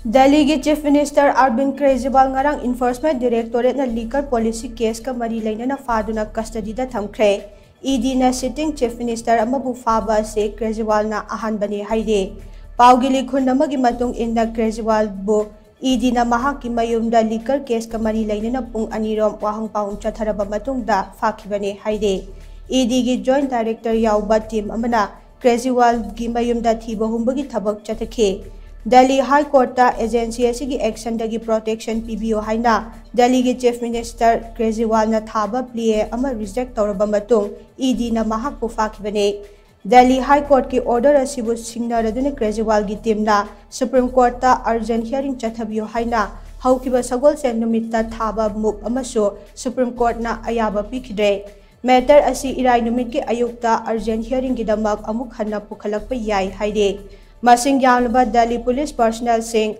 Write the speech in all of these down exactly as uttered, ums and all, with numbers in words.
ꯗꯦꯜꯂꯤꯒꯤ Chief Minister Arvind Kejriwal ꯉꯔꯥꯡ Enforcement Directorate ꯅ liquor policy case ꯀ ꯃꯔꯤ ꯂꯩꯅꯅ ꯐꯥꯗꯨꯅ custody ꯗ ꯊꯝꯈ꯭ꯔꯦ꯫ E D ꯅ sitting Chief Minister ꯑꯃꯕꯨ ꯐꯥꯕ ꯑꯁꯤ Kejriwal ꯅ ꯑꯍꯥꯟꯕꯅꯤ ꯍꯥꯏꯔꯤ꯫ ꯄꯥꯎꯒꯤ ꯂꯤꯈꯨꯟ ꯑꯃꯒꯤ ꯃꯇꯨꯡ ꯏꯟꯅ Kejriwal ꯕꯨ E D ꯅ ꯃꯍꯥꯛꯀꯤ ꯃꯌꯨꯝꯗ liquor case ꯀ ꯃꯔꯤ ꯂꯩꯅꯅ ꯄꯨꯡ ꯑꯅꯤꯔꯣꯝ ꯋꯥꯍꯪ ꯄꯥꯎꯍꯪ ꯆꯠꯊꯔꯕ ꯃꯇꯨꯡꯗ ꯐꯥꯈꯤꯕꯅꯤ ꯍꯥꯏꯔꯤ꯫ E D ꯒꯤ Joint Director ꯌꯥꯎꯕ team ꯑꯃꯅ Kejriwal ꯒꯤ ꯃꯌꯨꯝꯗ ꯊꯤꯕ ꯍꯨꯝꯕꯒꯤ ꯊꯕꯛ ꯆꯠꯊꯈꯤ꯫ Delhi High Court ꯇ agency ꯑꯁꯤꯒꯤ action ꯗꯒꯤ protection ꯄꯤꯕꯤꯌꯨ ꯍꯥꯏꯅ ꯗꯦꯜꯂꯤꯒꯤ Chief Minister Kejriwal ꯅ ꯊꯥꯕ plea ꯑꯃ reject ꯇꯧꯔꯕ ꯃꯇꯨꯡ E D ꯅ ꯃꯍꯥꯛꯄꯨ ꯐꯥꯈꯤꯕꯅꯤ꯫ Delhi High Court ꯀꯤ order ꯑꯁꯤꯕꯨ ꯁꯤꯡꯅꯔꯗꯨꯅ Kejriwal ꯒꯤ team ꯅ Supreme Court ꯇ urgent hearing ꯆꯠꯊꯕꯤꯌꯨ ꯍꯥꯏꯅ ꯍꯧꯈꯤꯕ ꯁꯒꯣꯜꯁꯦꯟ ꯅꯨꯃꯤꯠꯇ ꯊꯥꯕ move ꯑꯃꯁꯨ Supreme Court ꯅ ꯑꯌꯥꯕ ꯄꯤꯈꯤꯗ꯭ꯔꯦ꯫ Matter ꯑꯁꯤ ꯏꯔꯥꯏ ꯅꯨꯃꯤꯠꯀꯤ ꯑꯌꯨꯛꯇ urgent hearing ꯒꯤꯗꯃꯛ ꯑꯃꯨꯛ ꯍꯟꯅ ꯄꯨꯈꯠꯂꯛꯄ ꯌꯥꯏ ꯍꯥꯏꯔꯤ꯫ ꯃꯁꯤꯡ ꯌꯥꯝꯂꯕ Delhi police personnel ꯁꯤꯡ,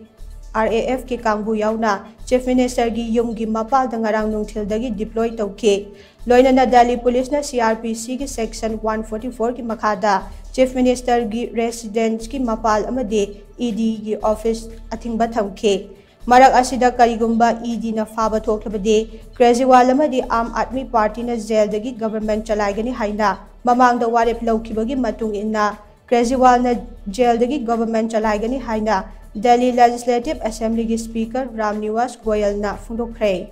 R A F ꯀꯤ ꯀꯥꯡꯕꯨ ꯌꯥꯎꯅ Chief Minister ꯒꯤ ꯌꯨꯝꯒꯤ ꯃꯄꯥꯜꯗ ꯉꯔꯥꯡ ꯅꯨꯡꯊꯤꯜꯗꯒꯤ deploy ꯇꯧꯈꯤ꯫ ꯂꯣꯏꯅꯅ Delhi police ꯅ C R P C ꯒꯤ section one forty four ꯒꯤ ꯃꯈꯥꯗ Chief Minister ꯒꯤ residence ꯀꯤ ꯃꯄꯥꯜ ꯑꯃꯗꯤ E D ꯒꯤ office ꯑꯊꯤꯡꯕ ꯊꯝꯈꯤ꯫ ꯃꯔꯛ ꯑꯁꯤꯗ ꯀꯔꯤꯒꯨꯝꯕ E D ꯅ ꯐꯥꯕ ꯊꯣꯛꯂꯕꯗꯤ Kejriwal ꯑꯃꯗꯤ Aam Aadmi Party ꯅ jail ꯗꯒꯤ government ꯆꯂꯥꯏꯒꯅꯤ ꯍꯥꯏꯅ ꯃꯃꯥꯡꯗ ꯋꯥꯔꯦꯞ ꯂꯧꯈꯤꯕꯒꯤ ꯃꯇꯨꯡ ꯏꯟꯅ Kejriwal ꯅ jail ꯗꯒꯤ government ꯆꯂꯥꯏꯒꯅꯤ ꯍꯥꯏꯅ Delhi Legislative Assembly ꯒꯤ Speaker Ram Nivas Goyal ꯅ ꯐꯣꯡꯗꯣꯛꯈ꯭ꯔꯦ꯫